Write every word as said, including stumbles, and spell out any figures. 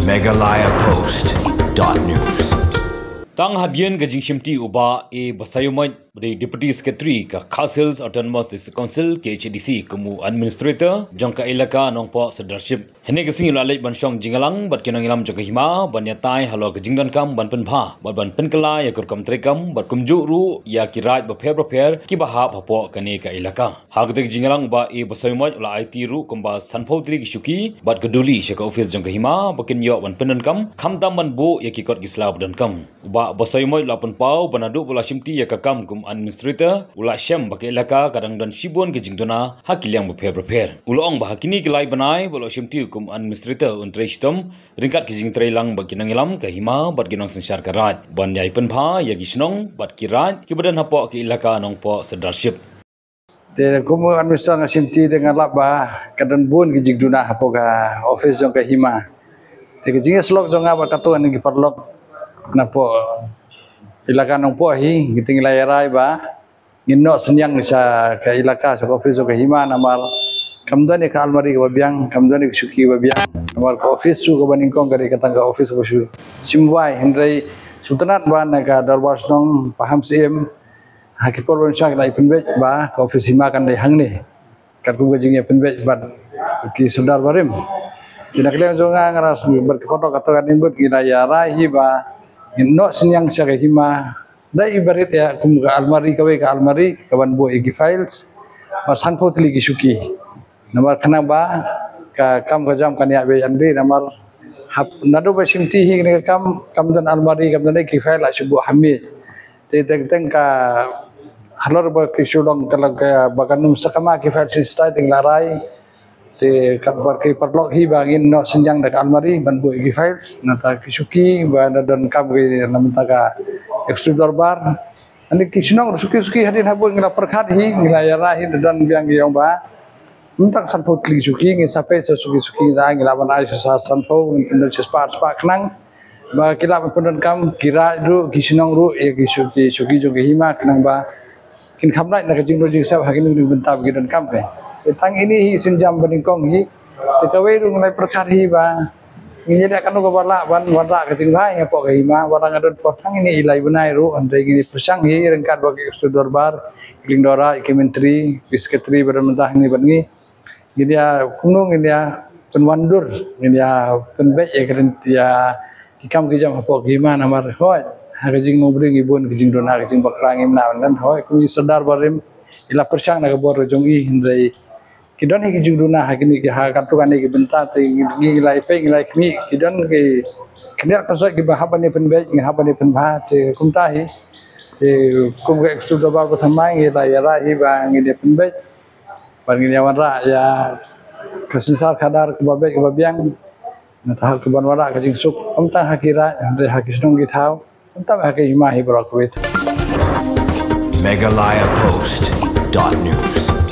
Meghalaya Post dot news. Tang hadien ka jingshimti u Bah A Basaiawmoit, ba dei Deputy Secretary ka Khasi Hills Autonomous District Council, K H A D C, kum u Administrator jong ka Elaka Nongpoh Sirdarship, hynne ka sngi u la leit ban shong jingïalang bad ki nongïalam jong ka hima ban ïatai halor ka jingdonkam ban pynbha bad ban pynkylla ïa ka rukom treikam bad kumjuh ruh ïa ki raid bapher bapher kiba hap hapoh kane ka elaka. Ha kata ka jingïalang u Bah A Basaiawmoit u la aiti ruh kumba sanphew tylli ki shuki bad ka duli sha ka office jong ka hima ba kin ïoh ban pyndonkam, khamtam ban buh ïa ki kot ki sla ba donkam. U Bah Basaiawmoit u la pynpaw ba naduh ba u la shimti ïa ka kam kum Administrator, u la shem ba ka elaka ka dang don shibun ki jingduna ha ki liang bapher bapher. U la ong ba ha kine ki lai bnai ba u la shimti kum Administrator un trei shitom ryngkat ki jingtrei lang bad ki nongïalam ka hima bad ki nongsynshar ka raid ban ïai pynbha ïa ki shnong bad ki raid kiba don hapoh ka Elaka Nongpoh Sirdarship. Te kum u Administrator nga shimti te nga lap ba ka don bun ki jingduna hapoh ka office jong ka hima. Te ka jingïasyllok jong nga bad katto katne ki paralok napoh Elaka Nongpoh hi, ngi te ngi la ïarai ba ngin noh synñiang sha ka elaka, sha ka office jong ka hima, namar kam don ïa ka almari kaba biang, kam don ïa ka shuki kaba biang. Namar ka office shu kaba nyngkong ka dei ka tang ka office kaba shu shim wai, hynrei sngewtynnat ba na ka dorbar shnong Pahamsyiem ha ki por ban shong ki la ïa pynbeit ba ka office hima kan dei hangne. Katkum ka jingïa pynbeit bad ki sordar barim. Ki na ka liang jong nga, nga ruh bad ki paralok katto katne ngi la ïarai hi ba ngin noh synñiang sha ka hima. Dei i barit ïa kum ka almari, kawei ka almari kaban buh ïa ki files, bad sanphew tylli ki shuki. Namar khnang ba ka kam ka jam kan ïa beit hangta, namar hap naduh ba shimti hi kane ka kam, kam don almari, kam don ki file la shu buh ha miej. Te teng teng ka halor ba ki shu long ka la ka ba kan ym sakma ki file shisha, te ngi la rai. Te katba ki paralok hi ba ngin noh synñiang da ka almari ban buh ïa ki files, nangta ki shuki ba na donkam ki na bynta ka executive dorbar. Ani ki shnong ruh suki suki hadien habud ngi la pyrkhat hi, ngi la ïarai hi, na don biang ki ong ba mynta sanphew tylli ki shuki, ngi sa peit sa suki suki, ngi la ban ai sa sanphew, ngi pyndonkam sa spah spah khnang ba ki lah ban pyndonkam, ki raid ruh, ki shnong ruh, ïa ki shuki shuki jong ki hima, khnang ba kin kham lait na ka jingdon jingsep ha kine ki bynta ba ki donkam. Te tang ine hi sienjam ba nyngkong hi. Te kawei ruh ngi la pyrkhat hi ba ngin ïa leh kano kaba lah ban wanrah ka jingbha hapoh ka hima, wat la nga don por tang ine i lai bnai ruh, hynrei ngin ïa pyrshang hi ryngkat bad ki executive dorbar, ki lyngdoh raid, ki myntri, ki secretary ba don mynta hangne bad ngi. Ngin ïa kumno ngin ïa pynwandur, ngin ïa pynbeit ïa ka rynti ïa ki kam ki jam hapoh ka hima, namar hooid ha ka jinglong briew ngi bun ka jingduna, ka jingbakla ngim lah ban don, hooid kum i sordar barim i la pyrshang na ka bor jong i, hynrei ki don hi ki jingduna ha kine ki, ha katto katne ki bynta, te ngi, ngi la ïa peit, ngi la ïa khmih, ki don ki khyndiat kynsoit kiba hap ban ïa pynbeit, ngi hap ban ïa pynbha, te kumta hi. Te kum ka executive dorbar ba thymmai ngi la ïarai hi ba ngin ïa pynbeit bad ngin ïa wanrah ïa ka synshar khadar kaba beit kaba biang. Nangta ha kaban wanrah ka jingsuk, ym tang ha ki raid, hynrei ha ki shnong ki thaw, ym tang ha ka hima hi baroh kawei. Meghalaya Post dot news.